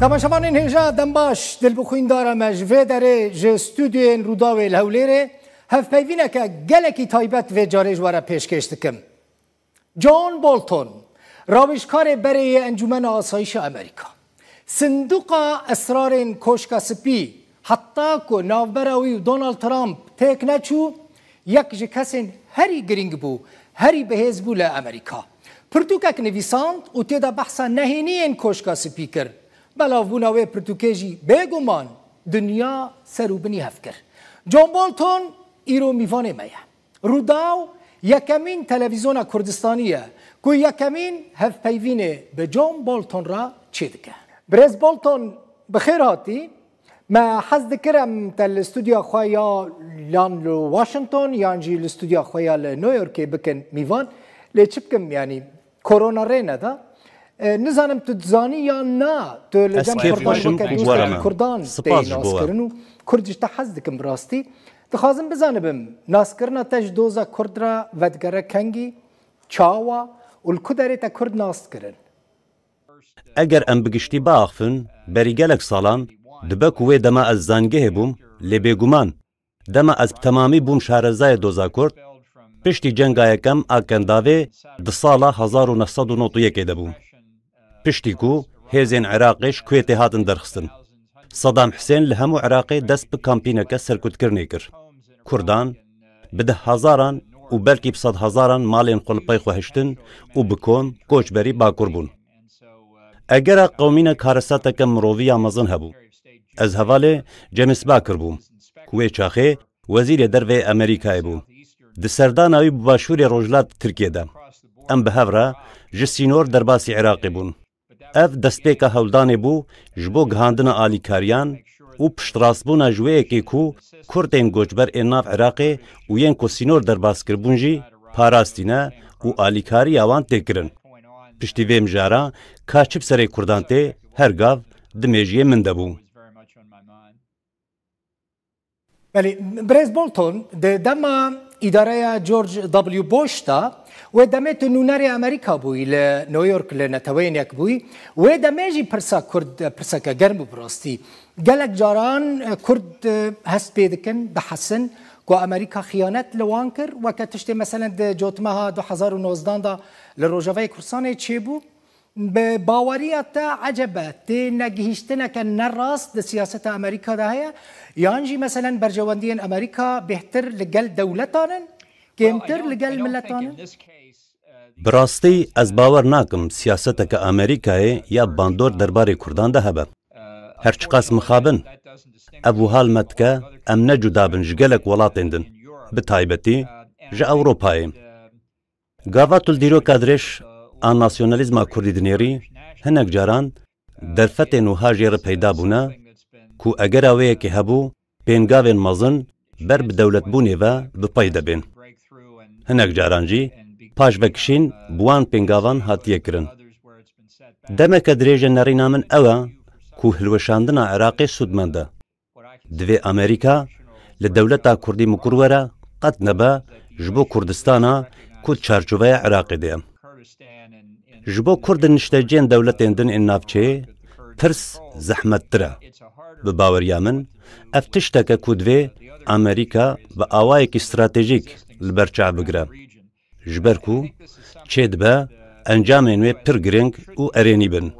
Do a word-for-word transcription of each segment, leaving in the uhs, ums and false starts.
Temaşevanên hêja, dem baş, dilbixwîndara me ji vê derê ji stûdyoyên Rûdawê li Hewlêrê hevpeyvîneke gelekî taybet vê carê ji we re pêşkêş dikim. John Bolton, rawêjkarê berê yê Encûmena Asayîşa Amerîka, sinduqa esrarên Koşka Spî, heta ku navbera wî û Donald Trump têk neçû, yek ji kesên herî girîng bû, herî bihêz bû li Amerîka. Pirtûkek nivîsand û tê de behsa nehêniyên Koşka Spî kir. Belavbûna wê pirtûkê jî bêguman dinya ser û binî hev kir. John Bolton îro mîvanê me ye. Rûdaw yekemîn televîzyona Kurdistanî ye ku yekemîn hevpeyvînê bi John Bolton re çêdike. Birêz Bolton, bi xêr hatî. Me hez dikir em te li stûdyoya xwe ya yan li Washington yan jî li stûdyoya xwe ya li New Yorkê bikin mîvan. Lê çi bikim, yanî korona rê neda. E, nizanim tu dizanî yan na, tu li Ez cem kêf Kurdan xweş im weke ku dostekî were me. Kurdan Spas tê ji bo we. Naskirin û Kurd ji te hez dikim bi rastî. Dixwazim bizanibim, naskirina te ji doza Kurd re vedigere kengî, çawa û li ku derê te Kurd nas kirin? Eger em bi giştî biaxifin, berî gelek salan, dibe ku wê dema ez zangehê bûm, lê bêguman, dema ez bi temamî bûm şarezayê doza Kurd, piştî cenga yekem a Kendavê di sala hezar û neh sed û nod û yekê de bû. Piştî ku hêzên Iraqê ji Kuwêtê hatin derxistin, Sedam Hisên li hemû Iraqê dest bi kampîneke serkutkirinê kir. Kurdan bi deh hezaran û belkî bi sedhezaran malên xwe li pey xwe hiştin û bi kom koçberî Bakur bûn. Egera qewmîne karesateke mirovî ya mezin hebû. Ez hevalê James Baker bûm, ku wê çaxê wezîrê derveyê Amerîkayê bû. Di serdana wî bi başûrê rojhilat Tirkiyê de, em bi hev re ji sînor derbasî Iraqê bûn. Ev destpêka hewldanê bû ji bo gihandina alîkariyan û piştrastbûna ji wê yekê ku Kurdên goçber ên nav Iraqê û yên ku sînor derbas kiribûn jî parastîne û alîkariya wan tê kirin. Piştî vê mijara ka çi bi serê Kurdan tê, her gav di mêjiyê min de bû. Belê, Birêz Bolton, di dema îdareya George W. Bush de, wê demê tu nûnerê Amerîka bûyî li New York li Neteweyên Yekbûyî, wê demê jî pirsa Kurd pirseke germ bû bi rastî. Gelek caran, e, Kurd, e, hest pê dikin, dihesin ku Amerîka xiyanet li wan kir, weke tiştê meselen di cotmeha du hezar û nozdan de li Rojavayê Kurdistanê çêbû. Bi baweriya te ecebe tê negihîştineke ne rast di siyaseta Amerîka de heye? Yan jî meselen berjewendiyên Amerîka bêhtir li gel dewletan in, kêmtir li gel miletan in? Bi rastî ez bawer nakim siyaseteke Amerîkayê ya bandor derbarê Kurdan de hebe. Her çiqas mixabin, ev wiha li me dike em ne cuda bin ji gelek welatên din, bi taybetî ji Ewropayê. Gava tu li dîroka dirêj a nasyonalîzma kurdî dinêrî, hinek caran derfetên wiha jê re peyda bûne ku egera wê yekê hebû, pêngavên mezin ber bi dewletbûnê ve bi pey de bên. Hinek caran jî paş vekişîn bi wan pêngavan hatiye kirin. Demeke dirêj e nerîna min ew e ku hilweşandina Iraqê sûdmend e. Divê Amerîka li dewleta Kurdî mikur were, qet nebe ji bo Kurdistana ku di çarçoveya Iraqê de ye. Ji bo Kurd û nişteciyên dewletên din ên navçeyê pirs zehmettir e. Bi baweriya min, ev tiştek e ku divê Amerîka bi awayekî stratejîk li ber çav bigire. Ji ber ku çêdibe encamên wê pir girîng û erênî bin.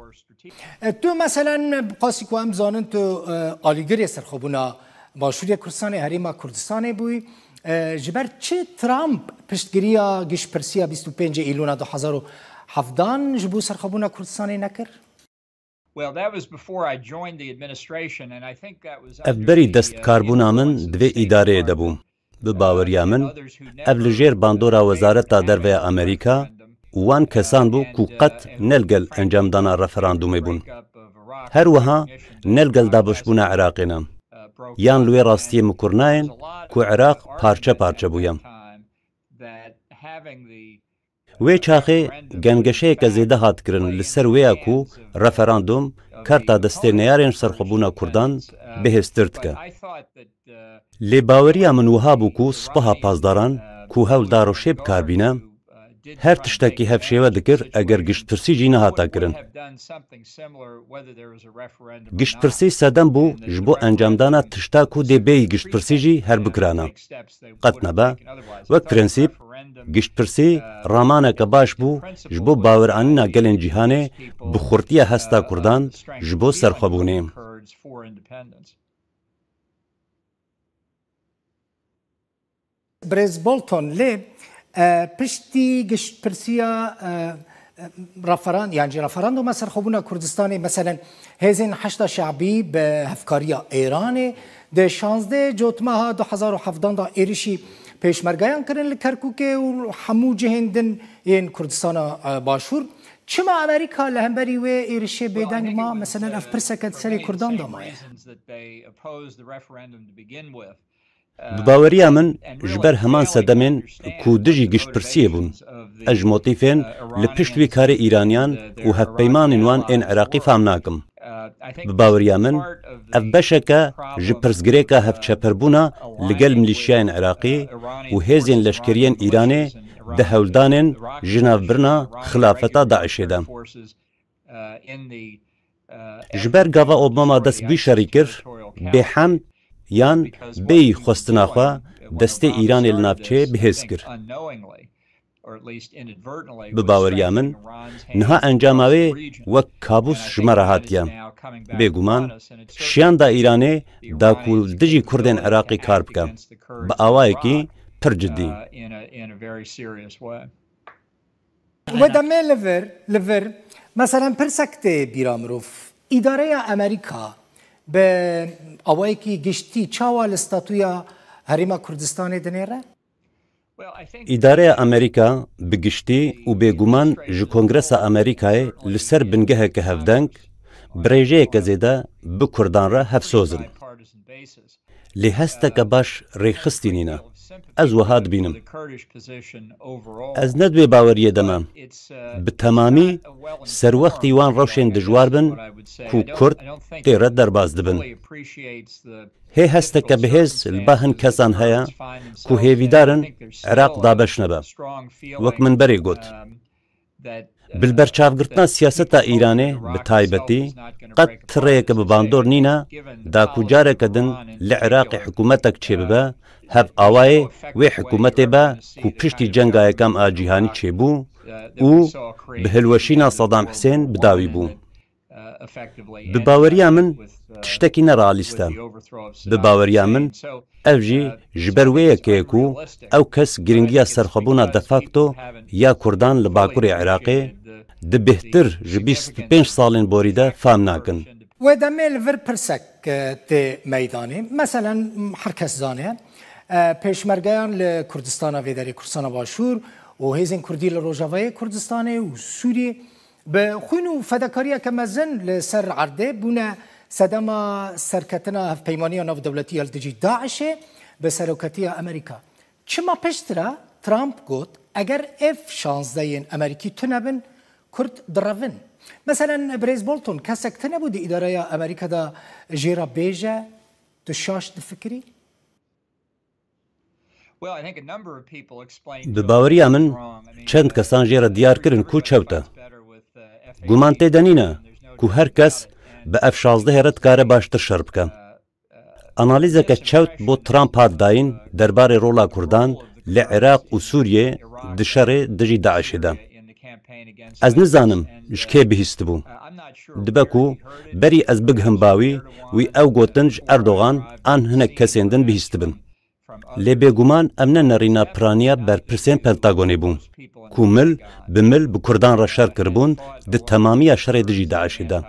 E, tu meselen, bi qasî ku em zanin tu, e, alîgirê serxwebûna Başûrê Kurdistanê, Herêma Kurdistanê bûyî. E, ji ber çi Trump piştgiriya giştpirsiya bîst û pêncê Îlûna du hezar û hevdan ji bo serxwebûna Kurdistanê nekir? Well, that was before I joined the administration, and I think that was Ev under berî the, uh, destbikarbûna min influence of di vê the State îdareyê de Department. Bû. Bi baweriya min, ev li jêr bandora Wezareta Derve ya Amerîka û wan kesan bû ku qet ne li gel encamdana referandumê bûn. Her wiha ne li gel dabeşbûna Iraqê ne. Yan li wê rastiyê mikur nayên ku Iraq parçe parçe bûye. Wê çaxê gengeşeyeke zêde hat kirin li ser wê ya ku referandum karta destê neyarên serxwebûna Kurdan bihêztir dike. Lê baweriya min wiha bû ku Sipaha Pasdaran ku hewl da rewşê bi kar bîne, Her tiştekî hevşêwe dikir eger giştpirsî jî nehata kirin. Giştpirsî sedem bû ji bo encamdana tişta ku dê bêyî giştpirsî jî herbikirana. Qet nebe. Wek prensîp, giştpirsî ramaneke baş bû ji bo baweranîna gelên cîhanê bi xurtiya hesta Kurdan ji bo serxwebûnê. Birêz Bolton lê e, piştî giştpirsiya e, e, referan, yan jî referanduma serxwebûna Kurdistanê, meselen hêzên Heşda Şe'bî bi hevkariya Êranê di şazdeh Cotmeha du hezar û hevdan de êrişî pêşmergeyan kirin li Kerkûkê û hemû cihên din yên Kurdistana e, Başûr. Çima Amerîka li hemberî wê êrişê bêdeng ma? Meselen ev pirseke di serê Kurdan de maye. Bi baweriya min, ji ber heman sedemên ku dijî giştpirsiyê bûn, ez ji motîfên li pişt wî karê Îraniyan û hevpeymanên wan ên Iraqî fam nakim. Bi baweriya min, ev beşeke ji pirsgirêka hevçeperbûna li gel milîşyayên Iraqî û hêzên leşkeriyên Îranê di hewldanên jinavbirina xilafeta DAIŞê de. Ji ber gava Obama dest bî şerî kir, bêhemd yan bêyî xwestina xwe destê Îranê li navçeyê bihêz kir. Bi baweriya min, niha encama wê wek kabûs ji me re hatiye. Bêguman, şiyanda Îranê da ku li dijî Kurdên Iraqê kar bike, bi awayekî pir cidî. We demê li vir, li vir, meselen pirsek tê bîra mirov. Îdareya Amerîka bi awayekî giştî çawa li statuya Herêma Kurdistanê dinêre? Îdareya Amerîka bi giştî û bêguman ji Kongresa Amerîkayê li ser bingeheke hevdeng, bi rêjeyeke zêde bi Kurdan re hevsoz in. Lê hesteke baş rêxistî nîne. Ez wiha dibînim. Ez ne di wê baweriyê de me. Bi temamî serwextî wan rewşên dijwar bin ku Kurd tê re derbas dibin. Hê hesteke bihêz li ba hin kesan heye ku hêvîdar in Iraq dabeş nebe. Wek min berê got, Bi li berçavgirtina siyaseta Îranê bi taybetî qet ti rêyeke bi bandor nîne da ku careke din li Iraqê hikûmetek çêbibe, hev awayê wê hikûmetê be ku piştî Cenga Yekem a Cîhanî çêbû û bi hilweşîna Sedam Hisên bi dawî bû. Bi baweriya min tiştekî nerealîst e. Bi baweriya min ev jî ji ber wê yekê ye ku ew kes giringiya serxwebûna de facto ya Kurdan li Bakurê Iraqê di bêhtir ji bîst û pênc salên borî de fam nakin. Wê demê li vir pirsek e, tê meydanê. Meselen her kes zane e, pêşmergeyan li Kurdistana vê derê, Kurdistana Başûr û hêzên Kurdî li Rojavayê Kurdistanê û Sûriyê Bi xwîn û fedakariyeke mezin li ser erdê bûne sedema serketina Hevpeymaniya Navdewletî ya li dijî DAIŞê bi seroketiya Amerîka. Çima piştre Trump got, eger F şazdeh yên Amerîkî tune bin, Kurd direvin? Meselen, Birêz Bolton, kesek tune bû di îdareya Amerîka de jê re bêje, tu şaş difikirî? Bi baweriya min, çend kesan jê re diyar kirin ku çewt e. Guman tê de nîne ku her kes bi F şazdehê re dikare baştir şer bike. Analîzeke çewt bo Trump hat dayîn derbarê rola Kurdan li Iraq û Sûriyê di şerê dijî DAIŞê de. Ez nizanim ji kê bihîstibû. Dibe ku berî ez bigihim ba wî, wî ew gotin ji Erdogan an hinek kesên din bihîstibin. Lê bêguman ev ne nerîna piraniya berpirsên Pentagonê bû, ku mil bi mil bi Kurdan re şer kiribûn di temamiya şerê dijî DAIŞê de.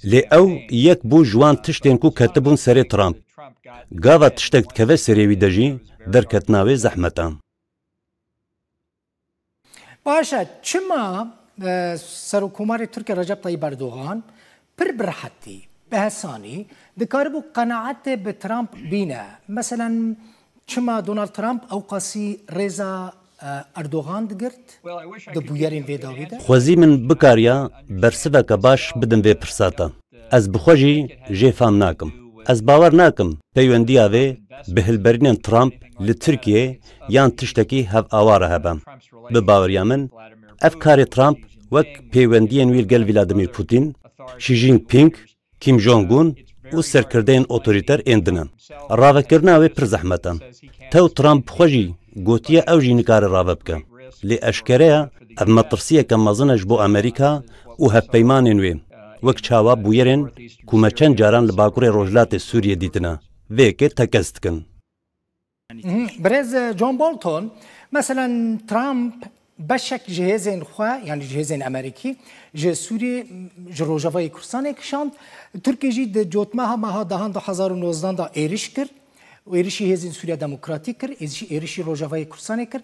Lê ew yek bû ji wan tiştên ku ketibûn serê Trump. Gava tiştek dikeve serê wî de jî derketina wê zehmet e. Baş e, çima e, Serokkomarê Tirkiye Recep Tayyip Erdogan pir bi rehetî, bi hesanî dikaribû qenaetê bi Trump bîne? Meselen, çima Donald Trump ewqasî rêza e, Erdogan digirt di bûyerên vê dawî de? Xwezî min bikariya bersiveke baş bidim vê pirsa te. Ez bi xwe jî jê fam nakim. Ez bawer nakim peywendiya vê bi hilberînên Trump li Tirkiyeyê yan tiştekî hevawar e hebe. Bi baweriya min, ev karê Trump wek pêwendiyên wî li gel Vladimir Putin, Xi Jinping, Kim Jong-un û serkirdeyên otorîter ên din e. Ravekirina wê pir zehmet e. Tew Trump bi xwe jî gotiye ew jî nikare rave bike. Lê eşkere ye, ev metirsiyeke mezin e ji bo Amerîka û hevpeymanên wê, wek çawa bûyerên ku me çend caran li Bakurê Rojhilatê Sûriyê dîtine, vê yekê tekez dikin. Birêz John Bolton, meselen Trump beşek ji hêzên xwe, yanî ji hêzên Amerîkî, ji Sûriyê, ji Rojavayê Kurdistanê kişand. Tirkiye jî di cotmeha meha dehan du hezar û nozdehan de êriş kir. Êrişî hêzên Sûriya Demokratîk kir, êrişî, êrişî Rojavayê Kurdistanê kir.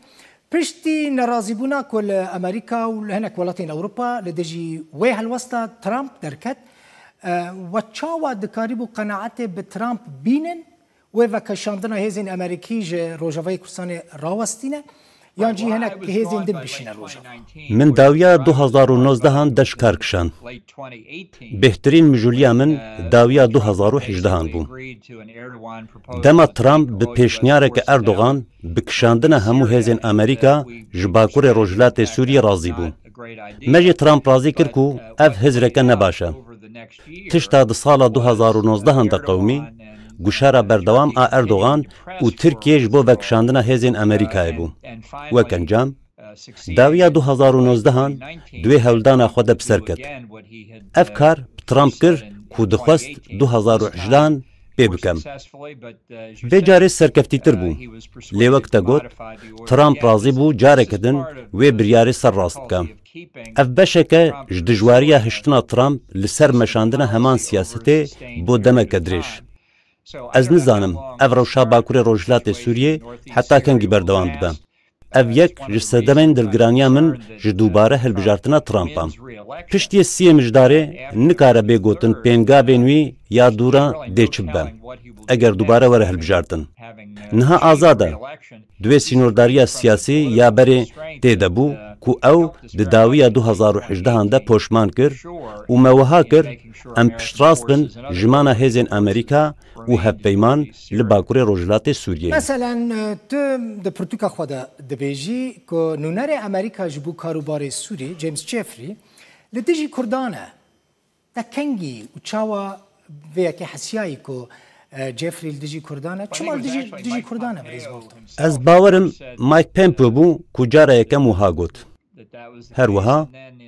Piştî nerazîbûna ku li Amerîka û li hinek welatên Ewropa li dijî wê helwesta Trump derket, e, we çawa dikarîbû qenaetê bi Trump bînin, wê vekeşandina hêzên Amerîkî ji Rojavayê Kurdistanê rawestîne, yan jî hinek hêzên din bişîne Rojava? Min dawiya du hezar û nozdehan de ji kar kişand. Bêhtirîn mijûliya min dawiya du hezar û hejdehan bû. Dema Trump bi pêşniyareke Erdogan bi kişandina hemû hêzên Amerîka ji Bakurê Rojhilatê Sûriyê razî bû. Me jî Trump razî kir ku ev hizreke ne baş e. Tişta di sala du hezar û nozdehan de qewimî, guşara berdewam a Erdogan û Tirkiye ji bo vekişandina hêzên Amerîkayê bû. Wek encam, dawiya du hezar û nozdehan di wê hewldana xwe de bi ser ket. Ev kar bi Trump kir ku dixwest du hezar û hejdehan pê bikem. Vê carê serkeftîtir bû. Lê wek te got, Trump razî bû careke din wê biryarê serrast bike. Ev beşeke ji dijwariya hiştina Trump li ser meşandina heman siyasetê bo demeke dirêj. Ez nizanim ev rewşa Bakurê Rojhilatê Sûriyê heta kengî berdewam dibe. Ev yek ji sedemên dilgiraniya min ji dubare hilbijartina Trump e. Piştî siyê mijdarê nikare bê gotin pêngavên wî ya dûra dê çi bibe, eger dubare were hilbijartin. Niha azad e. Di wê sînordariya siyasî ya berê tê de bû ku ew di dawiya du hezar û hejdehan de poşman kir û me wiha kir em piştrast bin ji mana hêzên Amerîka û hevpeyman li Bakurê Rojhilatê Sûriyê. Meselen, tu di pirtûka xwe de dibêjî ku nûnerê Amerîka ji bo karûbarê Sûrî, James Jeffrey, li dijî Kurdan e. Te kengî û çawa vê yekê hesiyayî ku, e, Jeffrey li dijî Kurdan e? Çima li dijî, dijî Kurdan e, Birêz Bolton? Ez bawerim Mike Pompeo bû ku cara yekem wiha got. Her wiha,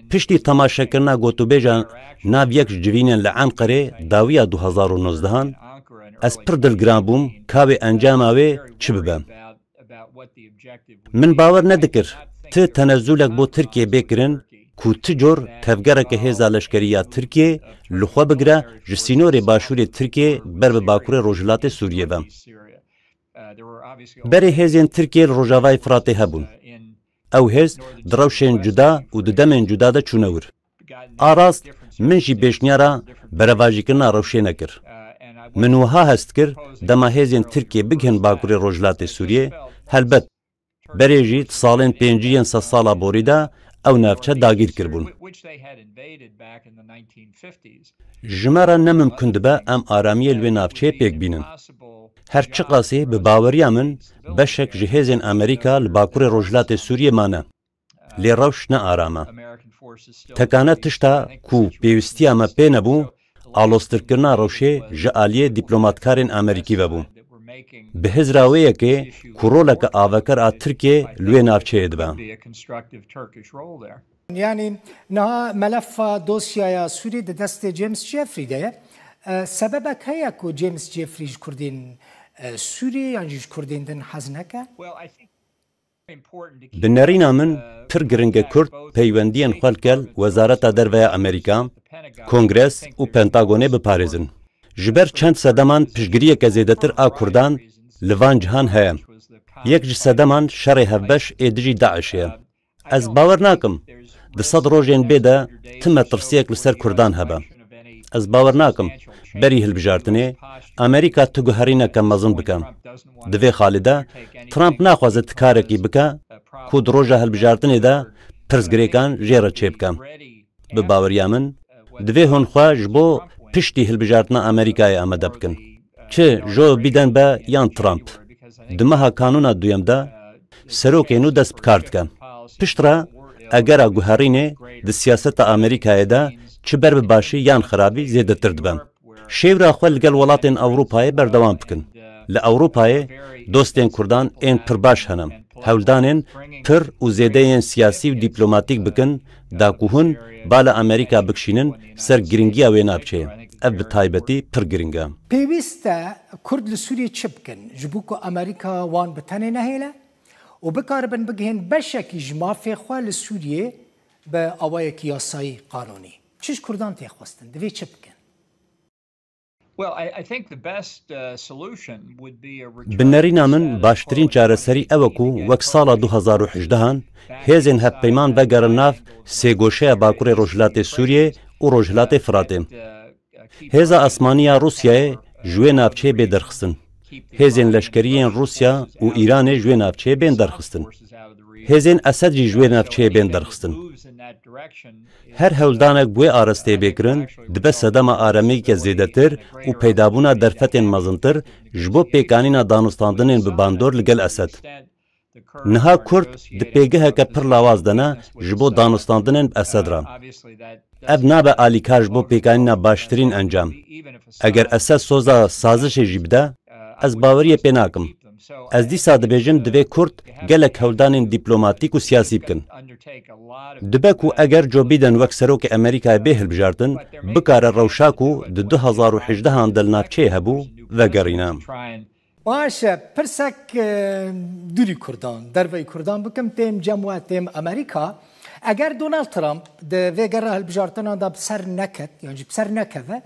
piştî temaşekirina gotûbêja nav yek ji civînên li Enqerê dawiya du hezar û nozdehan, ez pir dilgiran bûm ka wê encama wê çi bibe. Min bawer nedikir ti tenezulek bo Tirkiyê bê kirin ku ti cor tevgereke hêza leşkerî ya Tirkiyê li xwe bigire ji sînorê başûrê Tirkiyê ber bi bakurê rojhilatê Sûriyê ve. Berê hêzên Tirkiyê li Rojavayê Firatê hebûn. Ew hêz di rewşên cuda û di demên cuda de çûne wir. A rast, min jî pêşniyara berevajîkirina rewşê nekir. Min wiha hest kir, dema hêzên Tirkiyê bigihin bakurê rojhilatê Sûriyê, helbet, berê jî di salên pêncî yên sedsala borî de ew navçe dagîr kiribûn. Ji me re ne mimkun dibe em aramiyê li wê navçeyê pêk bînin. Her çiqasî bi baweriya min beşek ji hêzên Amerîka li bakurê rojhilatê Sûriyê mane. Lê rewş ne aram e. Tekane tişta ku pêwîstiya me pê nebû, aloztirkirina rewşê ji aliyê dîplomatkarên Amerîkî ve bû. Bi hizra wê yekê ku roleke avekar a Tirkiyê li wê navçeyê dibe. Yanî niha melefa dosyaya Sûrî di destê James Jeffrey de ye. E, sebebek heye ku James Jeffrey ji Kurdên, e, Sûrî yan jî ji Kurdên din hez neke? Bi nerîna min pir giring e Kurd peywendiyên xwe li gel Wezareta Derve ya Amerîka, Kongres û Pentagonê biparêzin. Ji ber çend sedeman piştgiriyeke zêdetir a Kurdan li van cihan heye. Yek ji sedeman şerê hevbeş ê dijî DAIŞê ye. Ez bawer nakim di sed rojên bê de ti metirsiyek li ser Kurdan hebe. Ez bawer nakim berî hilbijartinê Amerîka ti guherîneke mezin bike. Di vê xalê de Trump naxwaze ti karekî bike ku di roja hilbijartinê de pirsgirêkan jê re çêbike. Bi baweriya min, divê hûn xwe ji bo piştî hilbijartina Amerîkayê amade bikin. Çi Joe Biden be yan Trump, di meha kanûna duyem de serokê nû dest bi kar dike. Piştre egera guherînê di siyaseta Amerîkayê de çi ber bi başî yan xirabî zêdetir dibe. Şêwra xwe li gel welatên Ewropayê berdewam bikin. Li Ewropayê dostên Kurdan ên pir baş hene. Hewldanên pir û zêde yên siyasî û dîplomatîk bikin, da ku hûn bala Amerîka bikişînin ser giringiya wê navçeyê. Ev bi taybetî pir giring e. Pêwîst e Kurd li Sûriyê çi bikin, ji bo ku Amerîka wan bi tenê nehêle û bikaribin bigihên beşekî ji mafê xwe li Sûriyê bi awayekî yasayî, qanûnî? Çi ji Kurdan tê xwestin? Divê çi bikin? Well, I, I think the best, uh, solution would be a return Bi nerîna min, baştirîn çareserî ew e ku wek sala du hazar û hejdehan hêzên hevpeyman vegerin nav sêgoşeya Bakurê Rojhilatê Sûriyê û Rojhilatê Firatê. Hêza asmanî ya Rûsyayê ji wê navçeyê bê derxistin. Hêzên leşkerî yên Rûsya û Îranê ji wê navçeyê bên derxistin. Hêzên Esed jî ji wê navçeyê bên derxistin. Her hewldanek bi wê arasteyê bê kirin, dibe sedema aramiyeke zêdetir û peydabûna derfetên mezintir ji bo pêkanîna danûstandinên bi bandor li gel Esed. Niha Kurd di pêgeheke pir lawaz de ne ji bo danûstandinên bi Esed re. Ev nabe alîkar ji bo pêkanîna baştirîn encam. Eger Esed soza sazişê jî bide, ez baweriyê pê nakim. Ez dîsa dibêjim, divê Kurd gelek hewldanên dîplomatîk û siyasî bikin. Dibe ku eger Joe Biden wek serokê Amerîkayê bê hilbijartin, bikare rewşa ku di du hazar û hejdehan de li navçeyê hebû, vegerîne. Baş e, pirsek, e, dûrî Kurdan, derveyî Kurdan bikim, têm cem we, têm Amerîka. Eger Donald Trump di vê gera hilbijartinan de bi ser neket, yan jî bi ser nekeve,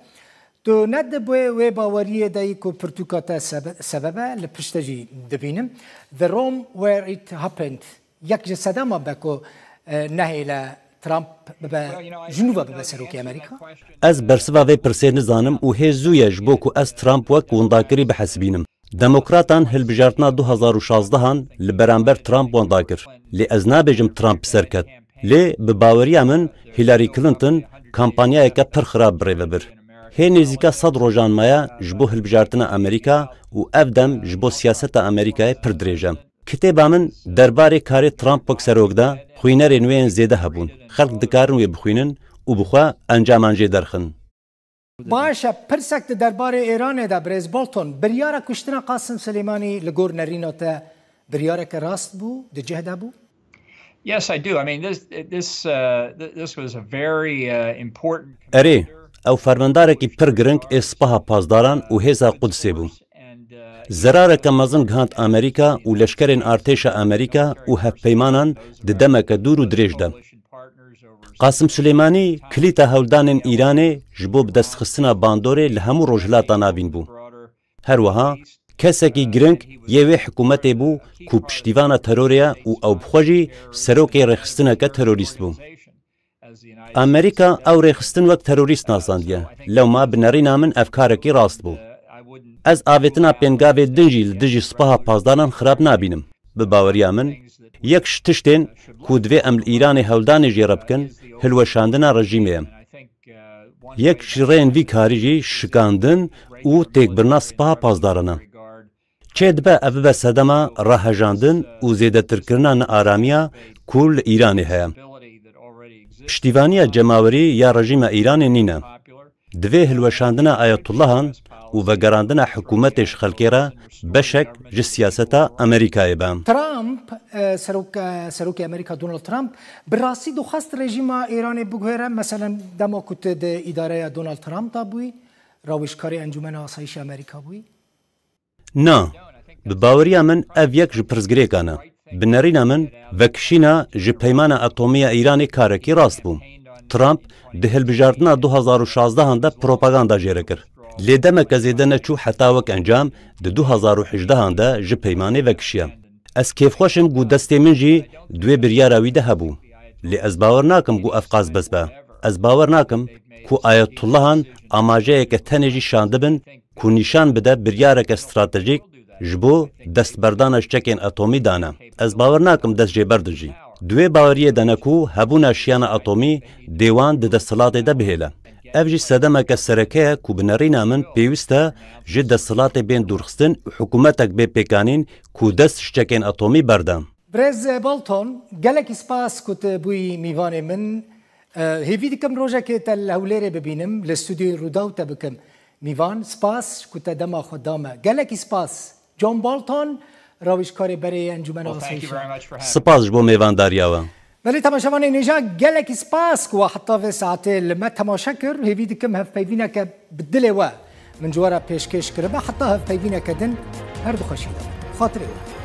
tu ne di wê, wê baweriyê de yî ku pirtûka te sebe-, sebeb e, li pişt te jî dibînim. The Rome where it happened. Yek ji sedema be ku, e, nehêle Trump bibe, ji nû ve bibe serokê Amerîka? Ez bersiva vê pirsê nizanim û hê zû ye ji bo ku ez Trump wek windakirî bihesibînim. Demokratan hilbijartina du hazar û şazdehan li beramber Trump wenda kir. Lê ez nabêjim Trump bi ser ket. Lê bi baweriya min Hillary Clinton kampanyayeke pir xirab bi rê ve bir. Hê nêzîka sed rojan maye ji bo hilbijartina Amerîka û ev dem ji bo siyaseta Amerîkayê pir dirêj e. Kitêba min derbarê karê Trump wek serok de, xwînerên wê yên zêde hebûn. Xelk dikarin wê bixwînin û bi xwe encaman jê derxin. Baş e, pirsek di derbarê Îranê de, birêz Bolton, biryara kuştina Qasim Silêmanî li gor nerîna te biryareke rast bû, di cih de bû? Yes, I do. I mean, this, this, uh, th-, this was a very, uh, important Erê, commander. Ew fermandarekî pir giring ê Sipaha Pasdaran û Hêza Qudsê bû. Zerareke mezin gihand Amerîka û leşkerên artêşa Amerîka û hevpeymanan di demeke dûr û dirêj de. Qasim Silêmanî kilîta hewldanên Îranê ji bo bidestxistina bandorê li hemû Rojhilata Navîn bû. Her wiha kesekî giring yê wê hikûmetê bû ku piştîvana terorê ye û ew bi xwe jî serokê rêxistineke terorîst bû. Amerîka ew rêxistin wek terorîst nasandiye. Lewma bi nerîna min ev karekî rast bû. Ez avêtina pêngavê din jî li dijî Sipaha Pasdaran xirab nabînim. Bi baweriya min, yek ji tiştên ku divê em li Îranê hewldanê jê re bikin, hilweşandina rejîmê ye. Yek ji rêyên vî karî jî şikandin û têkbirina Sipaha Pasdaran e. Çêdibe ev bibe sedema rahejandin û zêdetirkirina nearamiya ku li Îranê heye. Piştîvaniya cemawerî ya rejîma Îranê nîne. Divê hilweşandina Ayetullehan û vegerandina hikûmetê ji xelkê re beşek ji siyaseta Amerîkayê be. Trump, e, serok, e, serokê Amerîka Donald Trump bi rastî dixwest rejîma Îranê biguhere, meselen dema ku tu di îdareya Donald Trump de bûyî, rawêjkarê Encûmena Asayîşê Amerîka bûyî? Na, bi baweriya min ev yek ji pirsgirêkan e. Bi nerîna min, vekişîna ji peymana atomî ya Îranê karekî rast bû. Trump di hilbijartina du hazar û şazdehan de propaganda jê re kir. Lê demeke zêde neçû heta wek encam di du hazar û hejdehan de ji peymanê vekişiye. Ez kêfxweş im ku destê min jî di wê biryara wî de hebû. Lê ez bawer nakim ku ev qas bes be. Ez bawer nakim ku Ayetullehan amajeyeke tenê jî şandibin ku nîşan bide biryareke stratejîk ji bo destberdana ji çekên atomî dane. Ez bawer nakim dest jê berdin jî. Di wê baweriyê de ne ku hebûna şiyana atomî dê wan di desthilatê de bihêle. Ev jî sedemeke sereke ye ku bi nerîna min pêwîst e ji desthilatê bên dûrxistin û hikûmetek bê pêkanîn ku dest ji çekên atomî berde. Birêz Bolton, gelekî spas ku tu bûyî mîvanê min. E, hêvî dikim rojekê te li Hewlêrê bibînim, li stûdyoyê Rûdaw te bikim mîvan. Spas ku te dema xwe da me. Gelekî spas. John Bolton, rawîjkarê berê Encûmena Asayîşê. Spas ji bo mêvandariya we. Belê temaşevanên hêja, gelekî spas ku we heta vê saetê li me temaşe kir. Hêvî dikim hevpeyvîneke bi dilê we min ji we re pêşkêş kiribe. Heta hevpeyvîneke din, her du xweşî de. Xatirê we.